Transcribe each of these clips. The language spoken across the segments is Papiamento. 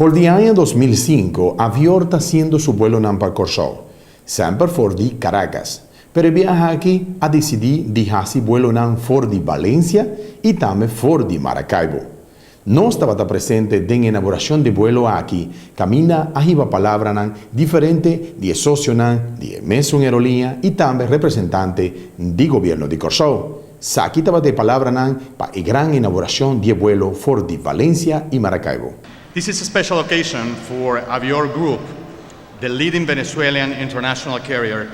For di aña 2005, Avior ta hasiendo su buelonan pa Kòrsou, semper for di Caracas. Pero e biaha aki a disidí di hasi buelonan for di Valencia i tambe for di Maracaibo. Nos tabata presente den inaugurashon di e buelo aki, kaminda a hiba palabranan diferente di e sosionan di e mesun aerolínea i tambe representante di gobièrnu di Kòrsou. Esaki tabata e palabranan pa e gran inaugurashon di e buelo for di Valencia i Maracaibo. This is a special occasion for Avior Group, the leading Venezuelan international carrier,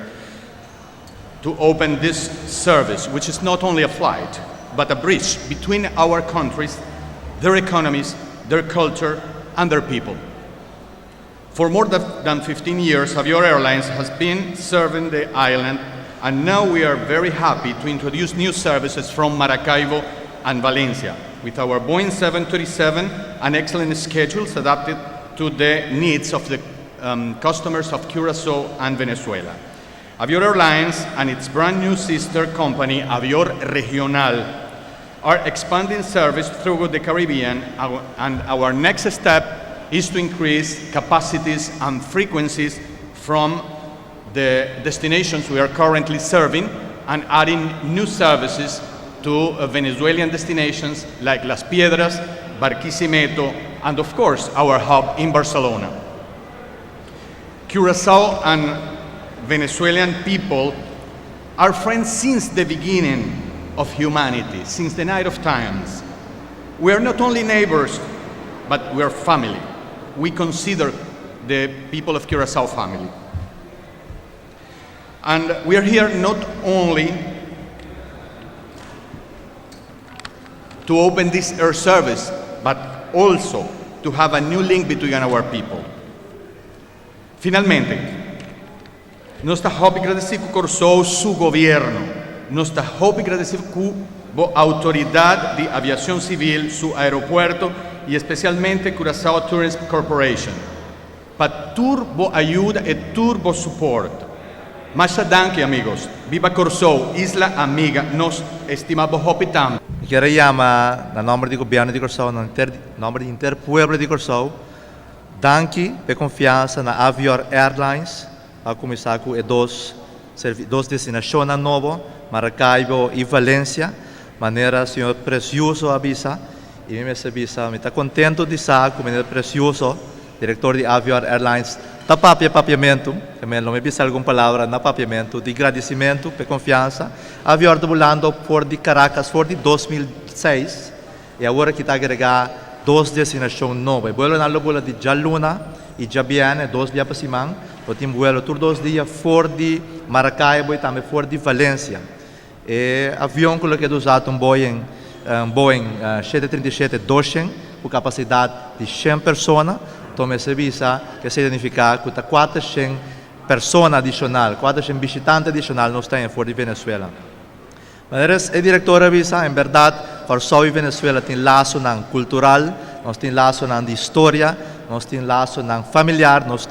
to open this service, which is not only a flight, but a bridge between our countries, their economies, their culture, and their people. For more than 15 years, Avior Airlines has been serving the island, and now we are very happy to introduce new services from Maracaibo and Valencia with our Boeing 737 and excellent schedules adapted to the needs of the customers of Curacao and Venezuela. Avior Airlines and its brand new sister company, Avior Regional, are expanding service through the Caribbean, and our next step is to increase capacities and frequencies from the destinations we are currently serving and adding new services to Venezuelan destinations like Las Piedras, Barquisimeto, and of course our hub in Barcelona. Curacao and Venezuelan people are friends since the beginning of humanity, since the night of times. We are not only neighbors, but we are family. We consider the people of Curacao family. And we are here not only to open this air service, but also to have a new link between our people. Finalmente, nos ta hopi gradesido ku Kòrsou su gobièrnu. Nos ta hopi gradesido ku outoridat di aviashon sivil, su aeropuerto i espesialmente Curaçao Tourism Corporation. Pa tur bo ayudo i tur bo support. Masha danki, amigos. Biba Kòrsou, isla amiga, nos stima bo hopi tambe. Mi ke yama na nòmber di gobièrnu di Kòrsou, na nòmber di henter pueblo di Kòrsou, danki pa konfiansa na Avior Airlines, a kuminsá ku e dos destinashon nobo, Maracaibo i Valencia, manera señor Precioso a bisa, i mi a bisa, mi ta kontentu di sa ku señor Precioso, direktor di Avior Airlines, ta papia papiamentu, tambe lo mi bisa algun palabra na papiamentu, di gradisimentu, pa konfiansa. Avior ta bulando for di Caracas, for di 2006, i awor aki ta agregá dos destinashon nobo. Buelonan lo bula di djaluna i djabièrnè, 2 dia pa siman, tin buelo tur 2 dia for di Maracaibo i tambe for di Valencia. E avion ku lo usa un Boeing 737-200 ku kapasidat di 100 persona, anto mester bisa ku esei ta nifiká ku ta 400 persona adishonal, 400 bishitante adishonal nos tin for di Venezuela. Mas e direktor a bisa, en berdat, Kòrsou i Venezuela tin laso kultural, nos tin laso di historia, nos tin laso familiar, nos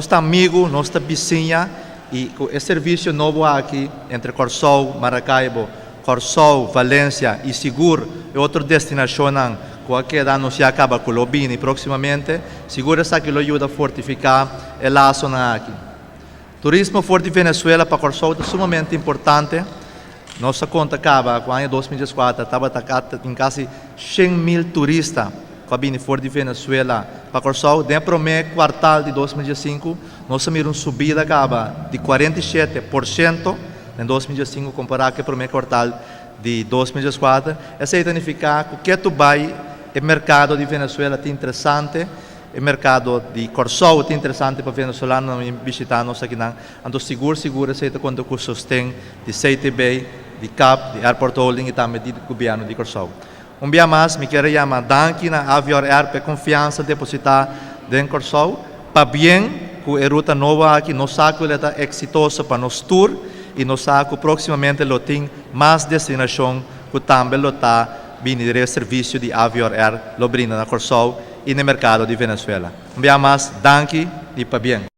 ta amigu, nos ta bisiña i ku e servisio nobo aki entre Kòrsou, Maracaibo, Kòrsou, Valencia i sigur e otro destinashon ku a keda anunsiá kaba ku lo bini próksimamente, sigur esaki lo yuda fortifiká e laso aki. Turismo for di Venezuela pa Kòrsou ta sumamente importante. Nos konta kaba, ku aña 2014 tabata tin kasi 100 mil turista ku a bini for di Venezuela pa Kòrsou. Den promé kuartal di 2005, nos a mira un subida kaba di 47% den 2005 kompará ku e promé kuartal di 2014. Esei ta nifiká ku bai e merkado di Venezuela ta interesante, e merkado di Kòrsou ta interesante pa venezolano bishitá nos aki nan. Anto sigur sigur esei ta konta ku sosten di CTB, di CAP, di Airport Holding i tambe di gobièrnu di Kòrsou. Un dia mas, mi ke yama danki na Avior Air pa konfiansa depositá den Kòrsou, pabien ku e ruta nobo aki, nos sa ku ta eksitoso pa nos tur i nos sa ku próksimamente lo tin mas destinashon ku tambe lo ta bini den servisio di Avior Air lo brinda na Kòrsou i na merkado di Venezuela. Un dia mas, danki i pabien.